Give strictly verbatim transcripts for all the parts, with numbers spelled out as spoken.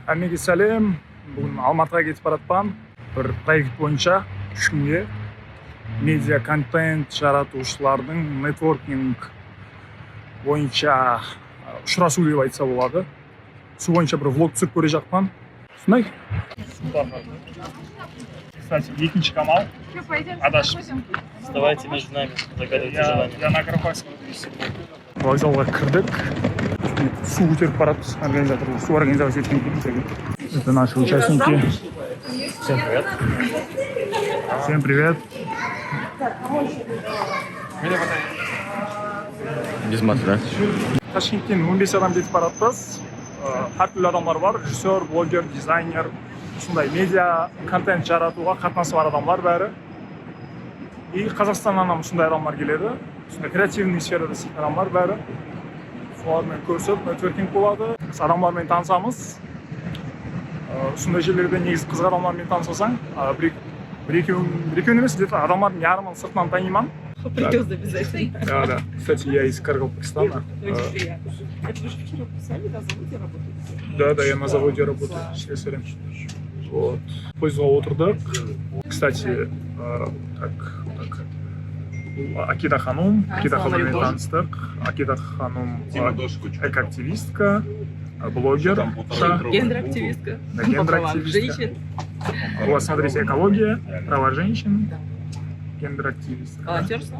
Hámmege sálem. Búgin Almatıǵa ketip baratpan. Bir proekt boyınsha úsh kúnge media kontent jaratıwshılardıń networking boyınsha, ı, ushırasıw dep aytsa boladı. Usı boyınsha bir vlog túsirip kórejaqpan. Usınday. Kstati, ekinshi kanal. Adash. Вставайте между нами, загадывайте желание. Я на Кропоткинском. Vokzalǵa kirdik. Suw kóterip baratırmız, organizatorlar suw organizaciya etken ekan bizlerge. Это наши участники. Всем привет. Всем привет. Без мата, да? Tashkentten on bes adam ketip baratırmız. Ee, hár túrli adamlar bar. Rejissyor, bloger, dizayner, usınday media kontent jaratıwǵa qatnası bar adamlar bári. I Qazaqstannan hám usınday adamlar keledi. Usınday kreativnıy sferada isleytuǵın adamlar bári. Solar menen kórisip, networking boladı. Biz adamlar menen tanısamız. Ee, usınday jerlerde negizi qızıq adamlar menen tanısasań, a, bir, bir ekewin, bir ekewin emes, где-то adamlardıń yarımın sırtınan tanıyman. Придётся обязательно. Да, да. Кстати, я из Каракалпакстана. Очень приятно. Это вы же вчера писали, да, заводе работаете? Да, да, я на заводе работаю, слесарем. Вот. Poezdǵa otırdıq. Кстати, э, так, так. Bul Akida xanım, Akida xanım menen tanıstıq. Akida xanım, э, ekoaktivistka, э, bloger. Gender aktivistka. Да, gender aktivistka. По правам женщин. Вот, смотрите, экология, права женщин, gender aktivistka. Волонтёрство.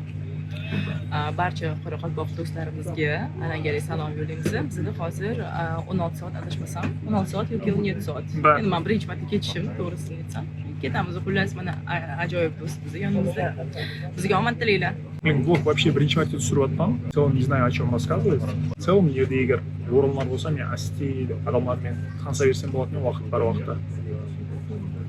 А, barcha qoraqalpoq do'stlarimizga alangali salom yo'llaymiz. Bizda hozir, a, o'n olti soat, adashmasam, o'n olti soat yoki o'n yetti soat. Да. Endi men birinchi marta ketishim, to'g'risini aytsam. Ketamiz, xullas, mana, a-, ajoyib do'stimiz yonimizda. Bizga omad tilanglar. Men vlog вообще birinchi márte túsirip atpan. В целом не знаю, о чём рассказывать. В целом, endi eger orınlar bolsa, men áste adamlar menen tanısa bersem boladı, men waqıt bar waqıtta.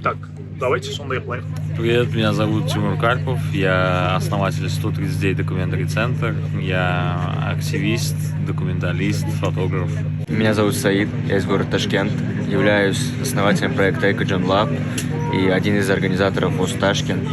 Так, давайте sonday qılayıq. Привет, меня зовут Тимур Карпов, я основатель сто тридцать девять Documentary Center, я активист, документалист, фотограф. Меня зовут Саид, я из города Ташкент, являюсь основателем проекта Ecogen Lab и один из организаторов Вост Ташкент.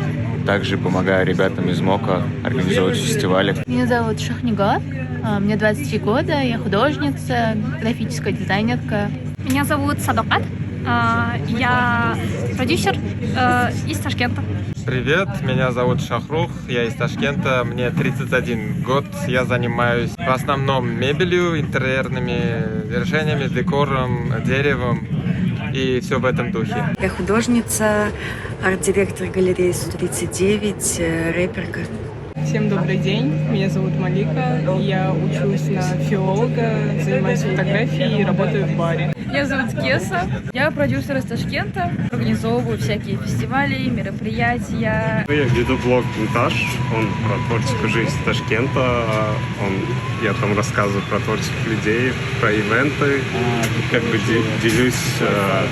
Также помогаю ребятам из МОКа организовывать фестивали. Меня зовут Шахнигор, а, мне двадцать три года, я художница, графическая дизайнерка. Меня зовут Садокат, а, я продюсер, э, из Ташкента. Привет, меня зовут Шахрух, я из Ташкента, мне тридцать один год, я занимаюсь в основном мебелью, интерьерными решениями, декором, деревом и всё в этом духе. Я художница, арт-директор галереи сто тридцать девять, э, рэперка. Всем добрый день, меня зовут Малика, я учусь на филолога, занимаюсь фотографией и работаю в баре. Меня зовут Кеса, я продюсер из Ташкента, организовываю всякие фестивали, мероприятия. Ну, я веду блог «Винтаж», он про творческую жизнь Ташкента, он, я там рассказываю про творческих людей, про ивенты, как бы де-, делюсь, э,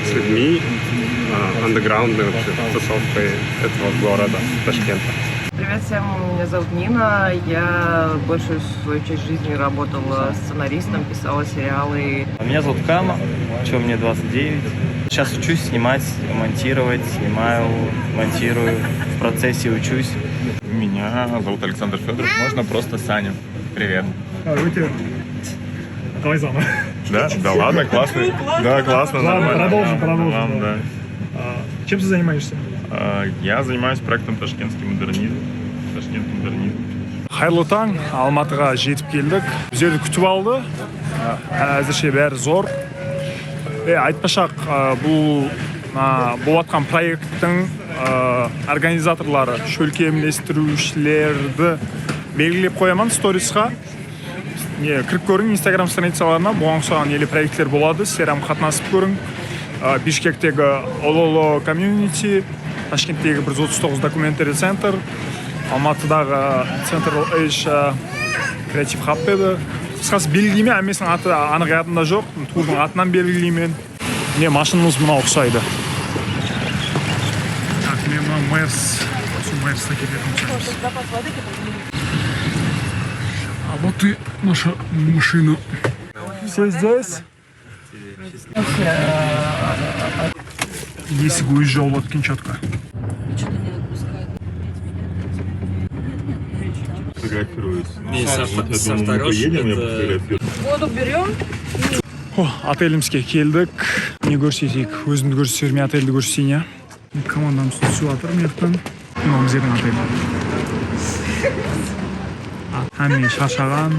с людьми, э, андеграундной вообще тусовкой этого города, Ташкента. Привет всем, меня зовут Нина. Я большую свою часть жизни работала сценаристом, писала сериалы. Меня зовут Кама, чё, мне двадцать девять. Сейчас учусь снимать, монтировать, снимаю, монтирую, в процессе учусь. Меня зовут Александр Фёдоров, можно просто Саня. Привет. А, өте қалай саған? Да, да ладно, классно. Да, классно, ладно, нормально. Продолжим, продолжим. Ладно, да. А, чем ты занимаешься? А, я занимаюсь проектом «Ташкентский модернизм». Ташкент модернизм. Qayırlı tań, Almatıǵa jetip keldik. Bizlerdi kútip aldı. Á, házirshe bári zor. E, aytpashaq, á, bul, á, bolatqan proekttiń, á, organizatorları, shólkemlestiriwshilerdi belgilep qoyaman storiesqa. Ne, kirip kóriń Instagram stranicalarına, buǵan uqsaǵan ele proektler boladı, sizler hám qatnasıp kóriń. Á, Bishkektegi Ololo community, Tashkenttegi bir júz otız toǵız documentary center, Almatıdaǵı Central Asia Creative Hub edi. Qısqası belgileymen, hámmesiniń atı anıq yadımda joq, turdıń atınan belgileymen. Mine, mashınamız mına uqsaydı. Так, mine mına Mercedes, usı Mercedeste ketetuǵın shıǵarmız. А вот и наша машина. Все здесь? Esik ózi jabıladı eken, чётко. Фотографируюсь. Не, со, со второй, это... Воду берём. Otelimizge keldik. Ne kórsetsek, ózimdi kórsetemen, oteldi kórseteyin, ya. Komandamız túsip atır mına jaqtan. Mınaw bizlerdiń otel. Hámme sharshaǵan,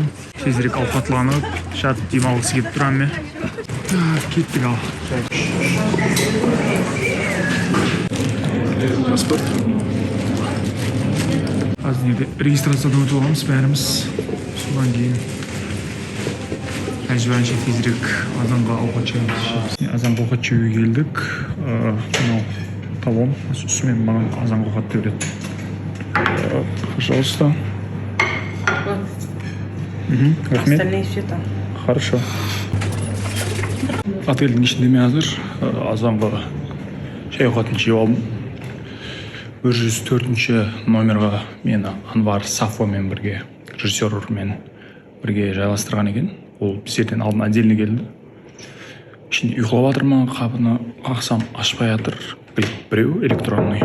tezirek awqatlanıp, jatıp dem alǵısı kelip tur hámme. Tak, kettik al. Házir registraciyadan ótip alamız bárimiz. Sodan keyin ájibánshe tezirek azanǵa awqat jaymız. Azanǵa awqat jewge keldik. Aa, mınaw talon. Ústinen maǵan azanǵa awqat beredi. Пожалуйста. Вот. Raxmet. Остальные все там. Хорошо. Oteldiń ishinde men házir, ı, azanǵı shay awqatın jep aldım. Bir júz tórtinshi nomerǵa meni Anvar Safo menen birge, rejissyor menen birge jaylastırǵan eken. Ol bizlerden aldın отдельно keldi. Ishinde uyıqlap atır ma, qapını qaqsam ashpay atır. Birew elektronный.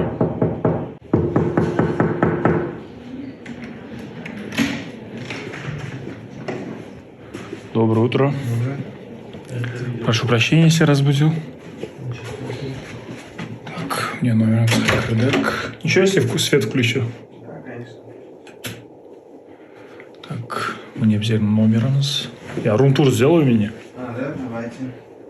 Доброе утро. Доброе. Прошу прощения, если разбудил. Так, mine nomerimizge kirdik. Ничего, если вку-, свет включу? Да, конечно. Так, mine bizlerdiń nomerimiz. Я рум-тур сделаю мне? А, да, давайте.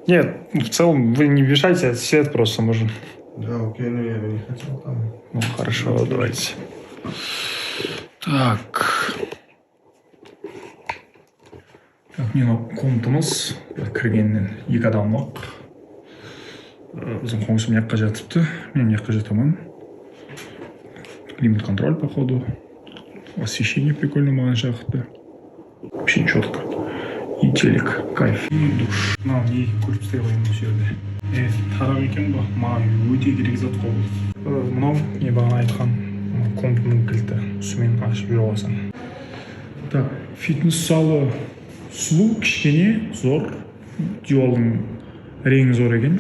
Нет, в целом вы не мешайте, свет просто нужен. Да, окей, ну я бы не хотел там. Ну, хорошо, давайте. Так. Так, mine komnatamız, kirgennen eki adamlıq. Ee, biziń qońsı mıyaqqa jatıptı, men mıyaqqa jataman. Климат-контроль, походу. Освещение прикольно maǵan jaqtı. Вообще чётко. И телек, кайф. И душ. Mınaw ne kórip taslayın usı jerde. E, taraq eken ba? Maǵan óte kerek zat ǵoy bul. Ee, mınaw ne baǵana aytqan, komnatanıń kilti. Usımen ashıp júre alasań. Так, fitnes zalı sulıw, kishkene, zor. Diywaldıń reńi zor eken.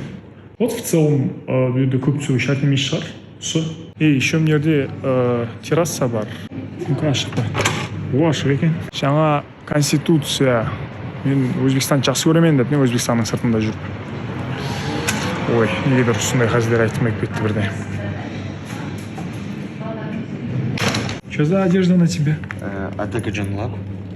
Вот, в целом, ı, bul jerde kóp túsiw shárt emes shıǵar. Usı. Ey, ещё mına jerde, ı, terrasa bar. Múmkin ashıq pa? O, ashıq eken. Jańa konstituciya. Men Ózbekstandı jaqsı kóremen dep, men Ózbekstannıń sırtında júrip. Oy, negedur usınday háziller aytqım kelip ketti birden. Что за одежда на тебе? Э, это каджанлаб,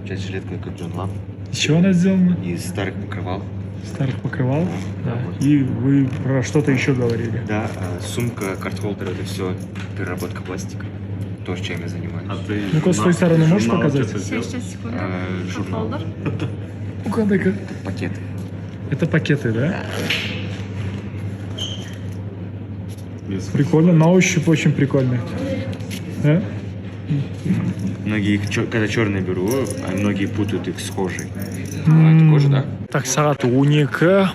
жилетка каджанлаб. Из чего она сделана? Из старых покрывал. Старых покрывал? Да. Да. И вы про что-то ещё говорили. Да, э, сумка, карт-холдер, это всё переработка пластика. То, чем я занимаюсь. А ты... Ну-ка, с той стороны можешь показать? Сейчас, сейчас, секунду. Э, журнал. Карт-холдер. Ну-ка, дай-ка. Пакет. Это пакеты, да? Да. Прикольно, на ощупь очень прикольно. Да? Многие их, чё-, когда чёрные беру, а многие путают их с кожей. А это кожа, да? Так, saǵat on eki,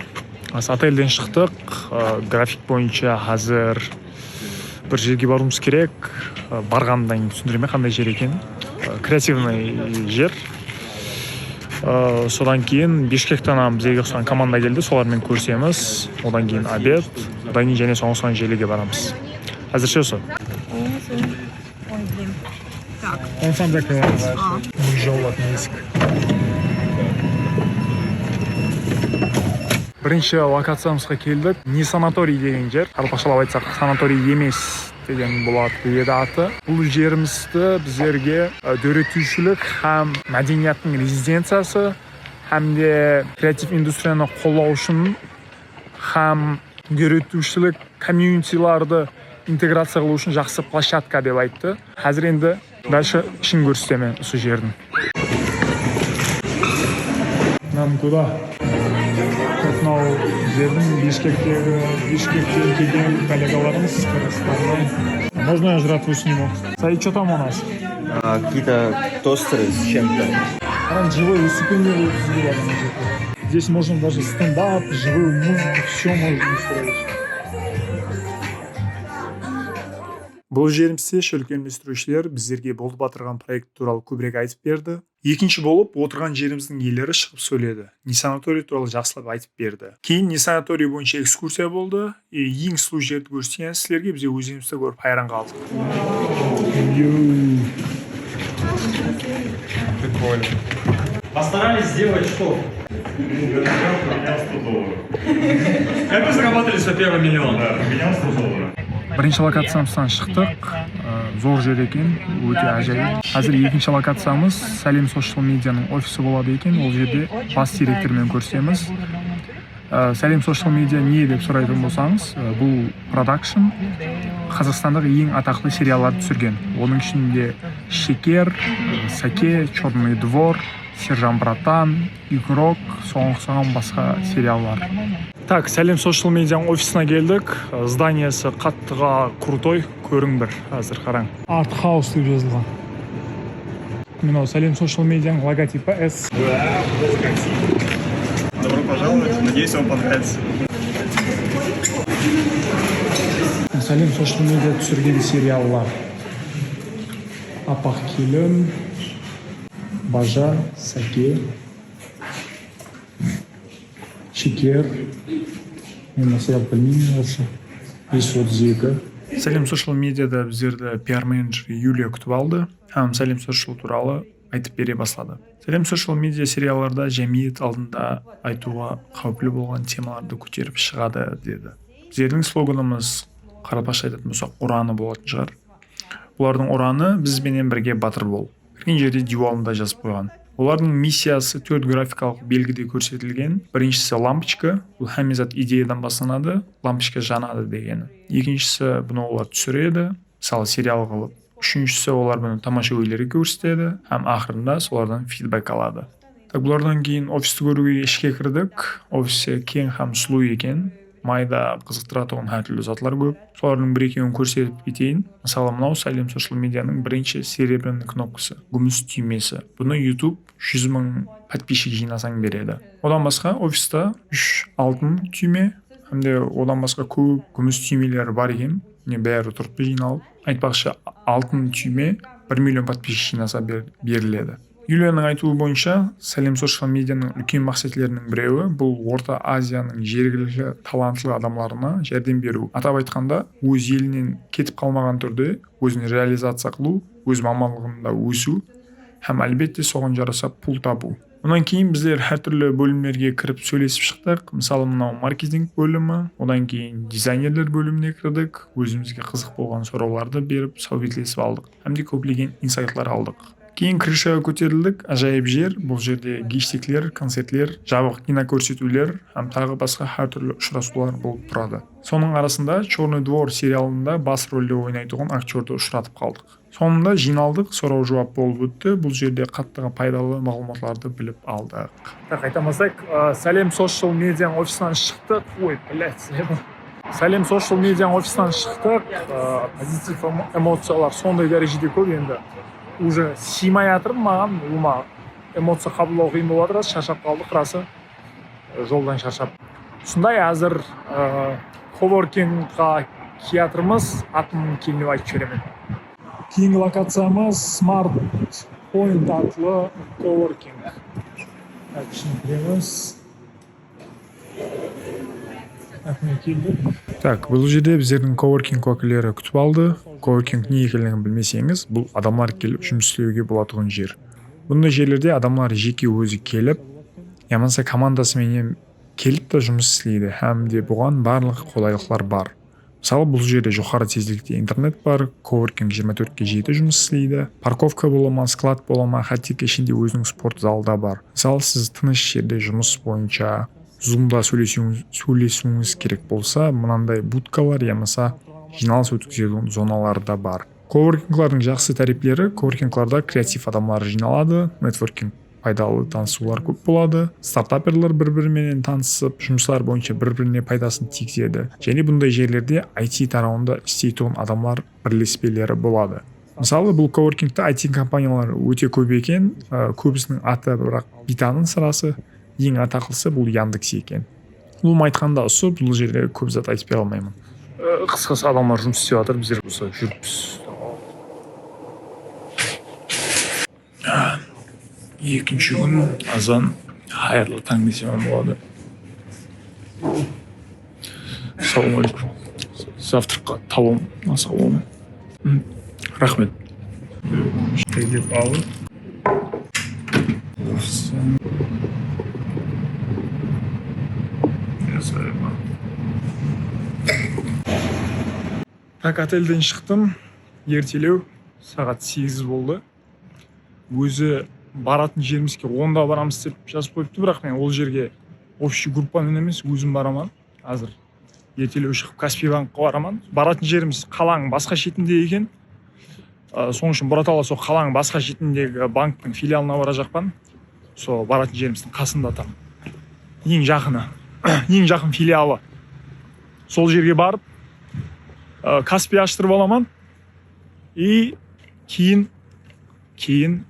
az otelden shıqtıq. Aa, grafik boyınsha házir bir jerge barıwımız kerek. Aa, barǵannan keyin túsindiremen, qanday jer eken. Aa, kreativnıy jer. Aa, sodan keyin Bishkekten ham bizlerge uqsaǵan komanda keldi, solar menen kórisemiz. Odan keyin obed, odan keyin jáne sońǵı uqsaǵan jerlerge baramız. Házirshe usı. Oy, блин. Так. Он сам закрывается. А. Mıjawlatın esik. Birinshi lokaciyamızǵa keldik. Ne sanatoriy degen jer. Qaraqalpaqshalap aytsaq, sanatoriy emes degen boladı edi atı. Bul jerimizdi bizlerge, e, dóretiwshilik hám mádeniyattıń rezidenciyası hám de kreativ industriyanı qollaw ushın hám dóretiwshilik kommyunitilardı integraciya qılıw ushın jaqsı ploshadka dep ayttı. Házir endi dalshe ishin kórsetemen usı jerdiń. Нам куда? Mınaw jerdiń Bishkektegi, Bishkekten kelgen kollegalarımız Qırǵızstannan. Можно я жратву сниму? Said, что там у нас? А, какие-то тостеры с чем-то. Там живое выступление будет. Здесь можно даже стендап, живую музыку, всё можно устроить. Bul jerimizde shólkem úlestiriwshiler bizlerge bolıp atırǵan proekt tuwralı kóbirek aytıp berdi. Ekinshi bolıp, otırǵan jerimizdiń iyeleri shıǵıp sóyledi. Ne sanatoriy tuwralı jaqsılap aytıp berdi. Keyin ne sanatoriy boyınsha ekskursiya boldı. E, eń sulıw jerdi kórsetken sizlerge, bize ózimizdi kórip hayran qaldıq. Прикольно. Постарались сделать что? Как вы зарабатывали свой первый миллион? Да, поменял сто долларов. Birinshi lokaciyamızdan shıqtıq. Ee, zor jer eken, óte ájayıp. Házir ekinshi lokaciyamız Sálem Social Medianıń ofisi boladı eken. Ol jerde bas direktor menen kórisemiz. Ee, Sálem Social Media ne dep soraytuǵın bolsańız, ee, bul production Qazaqstandaǵı eń ataqlı seriallardı túsirgen. Onıń ishinde Sheker, ee, Sake, Chornıy dvor, Serjan Bratan, Igrok, soǵan uqsaǵan basqa seriallar. Tak, Sálem Social Medianıń ofisine keldik. Zdaniyası qattıǵa krutoy, kóriń bir, házir qarań. Art House dep jazılǵan. Mınaw Sálem Social Medianıń logotipi S. Добро пожаловать. Надеюсь, вам понравится. Sálem Social Media túsirgen seriallar. Apaq kelin, Baja, Sake, Sheker. Men serial bilmeymen, вообще. Bes otız eki. Sálem Social Mediada bizlerdi P R menedjeri Yuliya kútip aldı hám Sálem Social tuwralı aytıp bere basladı. Sálem Social Media seriallarda jámiyet aldında aytıwǵa qáwipli bolǵan temalardı kóterip shıǵadı, dedi. Bizlerdiń sloganımız, qaraqalpaqsha aytatın bolsaq, uranı bolatın shıǵar. Bulardıń uranı "Biz benen birge, batır bol". Kirgen jerde diywalında jazıp qoyǵan. Olardıń missiyası tórt grafikalıq belgide kórsetilgen. Birinshisi lampochka, bul hámme zat ideyadan baslanadı, lampochka janadı degeni. Ekinshisi, bunı olar túsiredi, mısalı, serial qılıp. Úshinshisi, olar bunı tamashagóylerge kórsetedi hám aqırında solardan fidbek aladı. Tak, bulardan keyin ofisti kóriwge ishke kirdik. Ofisi keń hám sulıw eken. Mayda qızıqtıratuǵın hár túrli zatlar kóp. Solardıń bir-ekewin kórsetip keteyin. Mısalı, mınaw Sálem Social Medianıń birinshi серебряный knopkası, gúmis túymesi. Bunı YouTube júz mıń podpischik jıynasań beredi. Odan basqa ofiste úsh altın túyme hám de odan basqa kóp gúmis túymeleri bar eken. Mine, bári turıptı jıynalıp. Aytpaqshı, altın túyme bir million podpischik jıynasa ber-, beriledi. Yuliyanıń aytıwı boyınsha, Sálem Social Medianıń úlken maqsetleriniń birewi, bul Orta Aziyanıń jergilikli talantlı adamlarına járdem beriw. Atap aytqanda, óz elinen ketip qalmaǵan túrde ózin realizaciya qılıw, óz mamanlıǵında ósiw hám, álbette, soǵan jarasa pul tabıw. Onnan keyin bizler hár túrli bólimlerge kirip sóylesip shıqtıq. Mısalı, mınaw marketing bólimi, odan keyin dizaynerler bólimine kirdik. Ózimizge qızıq bolǵan sorawlardı berip, sáwbetlesip aldıq hám de kóplegen insaytlar aldıq. Keyin krıshaǵa kóterildik. Ájayıp jer. Bul jerde geshtikler, koncertler, jabıq kinokórsetiwler hám taǵı basqa hár túrli ushırasıwlar bolıp turadı. Sonıń arasında Chornıy dvor serialında bas rolde oynaytuǵın aktyordı ushıratıp qaldıq. Sońında jıynaldıq, soraw-juwap bolıp ótti. Bul jerde qattıǵa paydalı maǵlıwmatlardı bilip aldıq. Tak, ayta baslayıq. Á, Sálem Social Medianıń ofisinen shıqtıq. Oy, блядь, Sálem. Sálem Social Medianıń ofisinen shıqtıq. Á, pozitiv emo-, emociyalar sonday dárejede kóp endi. Уже sıymay atır maǵan, ulıwma emociya qabıllaw qıyın bolıp atır, sharshap qaldıq, rası. Joldan sharshap. Usınday házir, á, kovorkingqa kiyatırmız, atın keyin aytıp jiberemen. Keyingi lokaciyamız Smart Point atlı kovorking. Tak, ishine kiremiz. Tak, mine keldik. Tak, bul jerde bizlerdi kovorking wákilleri kútip aldı. Kovorking ne ekenligin bilmeseńiz, bul adamlar kelip jumıs islewge bolatuǵın jer. Bunday jerlerde adamlar jeke ózi kelip, yamasa komandası menen kelip te jumıs isleydi hám de buǵan barlıq qolaylıqlar bar. Mısalı, bul jerde joqarı tezlikte internet bar, kovorking jigirma tórtke jeti jumıs isleydi. Parkovka bola ma, sklad bola ma, hátteki ishinde óziniń sport zalı da bar. Mısalı, siz tınısh jerde jumıs boyınsha Zoomda sóylesiwińiz, sóylesiwińiz kerek bolsa, mınanday budkalar yamasa jıynalıs ótkizetuǵın zonalar da bar. Kovorkinglardıń jaqsı tárepleri, kovorkinglarda kreativ adamlar jıynaladı, networking paydalı tanısıwlar kóp boladı. Startaperlar bir-biri menen tanısıp, jumıslar boyınsha bir-birine paydasın tiygizedi. Jáne bunday jerlerde I T tarawında isleytuǵın adamlar birlespeleri boladı. Mısalı, bul kovorkingte I T kompaniyalar óte kóp eken, ı, kóbisiniń atı, biraq biytanın sırası eń ataqlısı bul Yandex eken. Ulıwma aytqanda usı, bul jerde kóp zat aytıp bere almayman. I, qısqası, adamlar jumıs islep atır, bizler bolsa júrippiz. Ekinshi kún azan, xayırlı tań desem boladı. Assalawma aleykum. Zavtraqqa tawam, assalawma. Raxmet. Jep alıp. Tak, otelden shıqtım. Ertelew, saǵat segiz boldı. Ózi baratın jerimizge onda baramız dep jazıp qoyıptı, biraq men ol jerge общий gruppamen emes, ózim baraman. Házir ertelew shıǵıp, Kaspiy bankqa baraman. Baratın jerimiz qalanıń basqa shetinde eken. Aa, sonıń ushın, bratala, sol qalanıń basqa shetindegi banktıń filialına barajaqpan. Sol baratın jerimizdiń qasında tam. Eń jaqını, eń jaqın filialı. Sol jerge barıp, aa, Kaspiy ashtırıp alaman. И keyin, keyin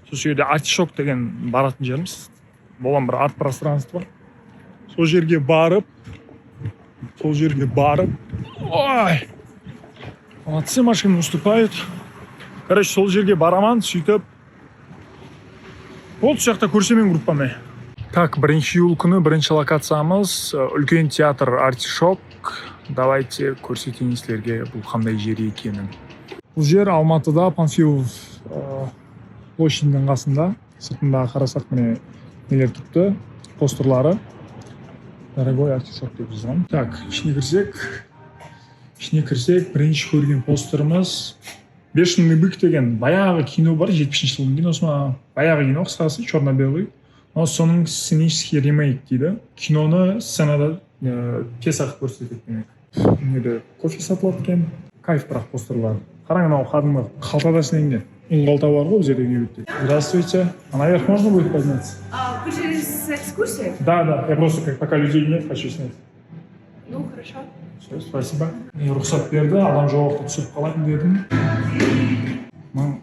sol jerge Artishok degen baratın jerimiz. Bolǵan bir art prostranstvo. Sol jerge barıp, sol jerge barıp, oy! Молодцы, машина уступает. Короче, sol jerge baraman, sóytip, ol jaqta kórsemen gruppamen. Tak, birinshi iyul kúni birinshi lokaciyamız, e, úlken teatr Artishok. Давайте kórseteyin sizlerge bul qanday jer ekenin. Bul jer Almatıda Panfilov, e, ploshchadınıń qasında. Sırtında qarasaq, mine, neler turıptı, posterları. Дорогой Artishok dep jazılǵan. Tak, ishine kirsek, ishine kirsek, birinshi kórgen posterimiz Бешеный bık degen bayaǵı kino bar, jetpis birinshi jıldıń kinosı ma, bayaǵı kino, qısqası, черно-белый. Но sonıń сценический ремейк deydi. Kinonı scenada, e, pyesa qılıp kórsetedi, demek. Mına jerde kofe satıladı eken. Kayf, biraq posterlar. Qarań, anaw qádimgi qaltada islengen. Ul qalta bar ǵoy, bizlerde úyde. Здравствуйте. А наверх можно будет подняться? А, вы же с экскурсией? Да, да. Я просто как, пока людей нет, хочу снять. Ну, хорошо. Всё, спасибо. Mine, ruxsat berdi, adam joq waqıtta túsirip qalayın dedim. Mınaw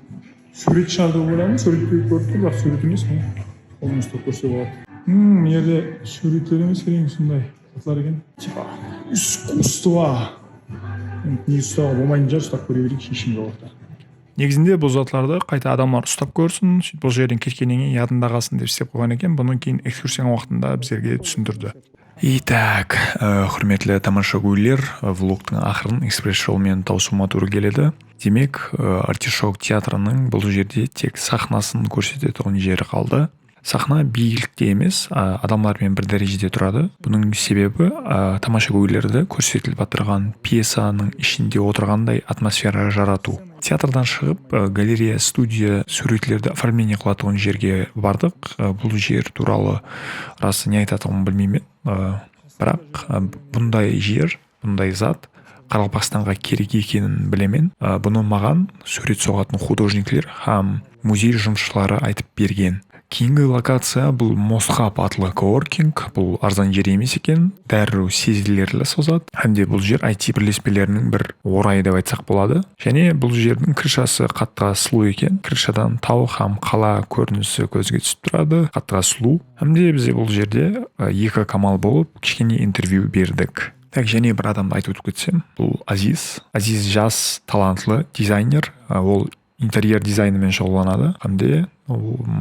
súwret shıǵar dep oyladım, súwret kórip tur, biraq súwret emes, mine. Qolımızda kórse boladı. Hmm, mına jerde súwretler emes, kerek usınday zatlar eken. Типа, искусство. Ne ustaǵa bolmaydı, jar, ustap kóre bereyik, sheshim joq waqıtta. Negizinde bul zatlardı qayta adamlar ustap kórsin, sóytip bul jerden ketkennen keyin yadında qalsın dep islep qoyǵan eken. Bunı keyin ekskursiyanıń waqtında bizlerge túsindirdi. Itak, e, húrmetli tamashagóyler, e, vlogtıń aqırın ekspress jol menen tawsıwıma tuwrı keledi. Demek, e, Artishok teatrınıń bul jerde tek saxnasın kórsetetuǵın jeri qaldı. Saxna biyiklikte emes, a, adamlar menen bir dárejede turadı. Bunıń sebebi, a, tamashagóylerdi kórsetilip atırǵan pyesanıń ishinde otırǵanday atmosfera jaratıw. Teatrdan shıǵıp, a, galereya, studiya, súwretlerdi оформление qılatuǵın jerge bardıq. A, bul jer tuwralı rası ne aytatuǵınımdı bilmeymen. A, biraq, a, bunday jer, bunday zat Qaraqalpaqstanǵa kerek ekenin bilemen. A, bunı maǵan súwret soǵatın xudojnikler hám muzey jumısshıları aytıp bergen. Keyingi lokaciya bul Mosxab atlı koworking. Bul arzan jer emes eken, dárriw sezilerli sozat. Hám de bul jer I T birlespeleriniń bir orayı dep aytsaq boladı. Jáne bul jerdiń krıshası qattıǵa sulıw eken. Krıshadan taw hám qala kórinisi kózge túsip turadı. Qattıǵa sulıw. Hám de bizde bul jerde, e, eki kamal bolıp, kishkene intervyu berdik. Tak, jáne bir adamdı aytıp ótip ketsem, bul Aziz. Aziz jas, talantlı dizayner. E, ol interyer dizaynı menen shuǵıllanadı. Hám de, o,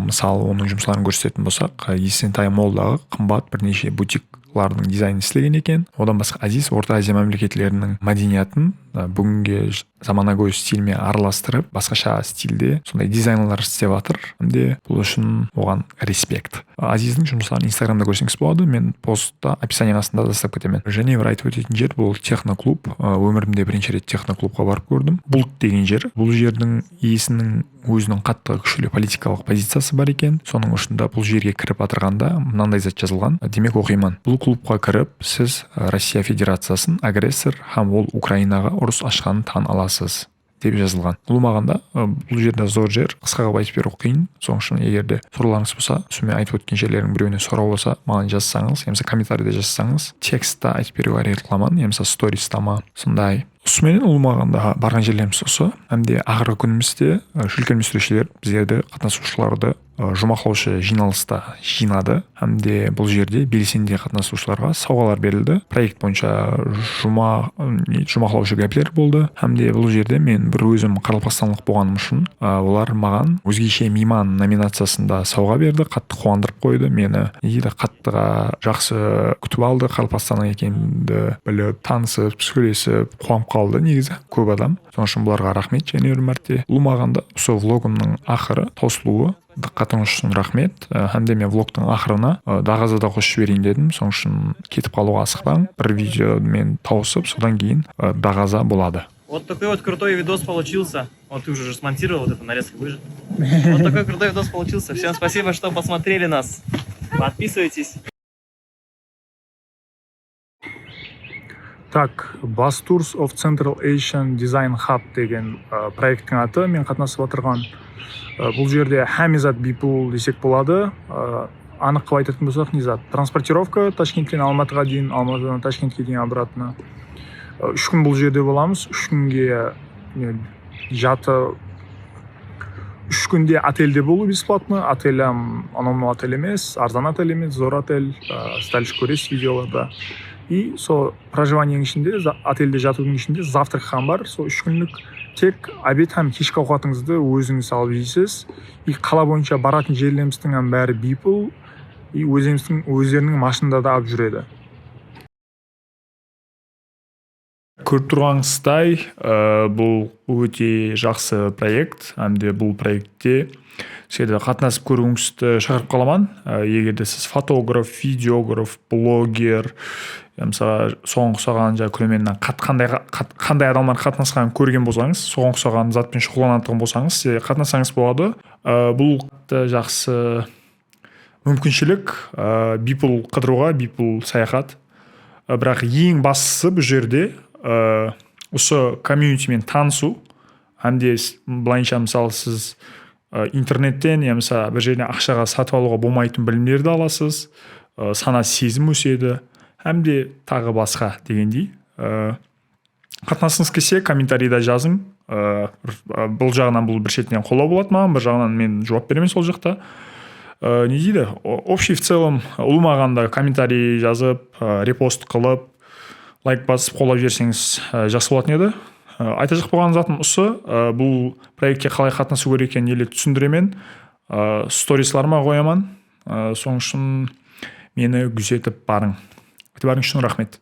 mısalı, onıń jumısların kórsetetin bolsaq, e, Esentay molldaǵı qımbat bir neshe butiklardıń dizaynın islegen eken. Odan basqa Aziz Orta Aziya mámleketleriniń mádeniyatın, e, búgingi zamanagóy stil menen aralastırıp, basqasha stilde sonday dizaynlar islep atır. Hám de bul ushın oǵan respekt. Azizdiń jumısların Instagramda kórseńiz boladı. Men postta, opisaniya astında taslap ketemen. Jáne bir aytıp ótetin jer, bul texnoklub. Á, ómirimde birinshi ret texnoklubqa barıp kórdim. Bult degen jer. Bul jerdiń iyesiniń óziniń qattıǵa kúshli politikalıq poziciyası bar eken. Sonıń ushın da bul jerge kirip atırǵanda mınanday zat jazılǵan. Demek, oqıyman. Bul klubqa kirip, siz, á, Rossiya Federaciyasın agressor hám ol Ukrainaǵa urıs ashqanın tan alasız, dep jazılǵan. Ulıwma alǵanda, ı, bul jerde zor jer, qısqa qılıp aytıp beriw qıyın. Sonıń ushın, eger de sorawlarıńız bolsa, usı men aytıp ótken jerlerdiń birewine soraw bolsa, maǵan jazsańız, yamasa kommentariyda jazsańız, tekstte aytıp beriwge háreket qılaman, yamasa storieste ma, sonday. Usı menen ulıwma alǵanda barǵan jerlerimiz usı. Hám de aqırǵı kúnimizde, ı, Shúlken Músireshiler bizlerdi, qatnasıwshılardı, ı, juwmaqlawshı jıynalısta jıynadı. Hám de bul jerde belsende qatnasıwshılarǵa sawǵalar berildi. Proekt boyınsha juma-, ım, juwmaqlawshı gápler boldı. Hám de bul jerde men bir ózim qaraqalpaqstanlıq bolǵanım ushın, a, olar maǵan ózgeshe miyman nominaciyasında sawǵa berdi. Qattı quwandırıp qoydı meni. Nege de qattıǵa jaqsı kútip aldı, qaraqalpaqstanlı ekenimdi bilip, tanısıp, sóylesip, quwanıp aldı negizi kóp adam. Sonıń ushın bularǵa raxmet jáne bir márte. Ulıwma alǵanda usı vlogımnıń aqırı tawsılıwı. Dıqqatıńız ushın raxmet. Á, hám de men vlogtıń aqırına, á, daǵaza da qosıp jibereyin dedim. Sonıń ushın ketip qalıwǵa asıqpań. Bir video men tawsıp, sodan keyin, á, daǵaza boladı. Вот такой вот крутой видос получился. Вот ты уже, уже смонтировал вот эту нарезку, выжи. Вот такой крутой видос получился. Всем спасибо, что посмотрели нас. Подписывайтесь. Так, Bus Tours of Central Asian Design Hub degen, ı, proekttiń atı, men qatnasıp atırǵan. I, bul jerde hámme zat biypul desek boladı. I, anıq qılıp aytatuǵın bolsaq, ne zat? Transportirovka Tashkentten Almatıǵa deyin, Almatıdan Tashkentke deyin, обратно. I, úsh kún bul jerde bolamız. Úsh kúnge, ne, jatı Úsh kúnde otelde bolıw бесплатно. Otel hám anaw-mınaw otel emes, arzan otel emes, zor otel. Á, дальше kóresiz videolarda. И sol проживаниенің ishinde, za-, otelde jatıwdıń ishinde zavtrak hám bar. Sol úsh kúnlik tek obed hám keshki awqatıńızdı ózińiz alıp jeysiz. И qala boyınsha baratın jerlerimizdiń hám bári biypul. И ózimizdiń, ózleriniń mashinada da alıp júredi. Kórip turǵanıńızday, ı, bul óte jaqsı proekt, hám de bul proektte sizlerdi qatnasıp kóriwińizdi shaqırıp qalaman. I, eger de siz fotograf, videograf, bloger, ya, mısalı, soǵan uqsaǵan, jańa, kóremennen qat-, qanday, qat-, qanday adamlar qatnasqanın kórgen bolsańız, soǵan uqsaǵan zatpen shuǵıllanatuǵın bolsańız, sizler qatnasańız boladı. I, bul jaqsı múmkinshilik, á, biypul qıdırıwǵa, biypul sayaxat. Á, biraq eń baslısı bul jerde, á, usı community menen tanısıw. Hám de s-, bılayınsha, mısalı, siz, á, internetten, ya, mısalı, bir jerden aqshaǵa satıp alıwǵa bolmaytuǵın bilimlerdi alasız, á, sana sezim ósedi, hám de taǵı basqa degendey. Á, Qatnasqıńız kelse, kommentariyda jazıń. Ee, bir, e, bul jaǵınan bul bir shetinen qollaw boladı maǵan, bir jaǵınan men juwap beremen sol jaqta. Ee, ne deydi? O-, общий в целом, ulıwma alǵanda kommentariy jazıp, e, repost qılıp, layk basıp qollap jiberseńiz, e, jaqsı bolatın edi. E, aytajaq bolǵan zatım usı, e, bul proektke qalay qatnasıw kerek ekenin ele túsindiremen. E, storislarıma qoyaman. E, sonıń ushın meni gúzetip barıń. Itibarıńız ushın raxmet.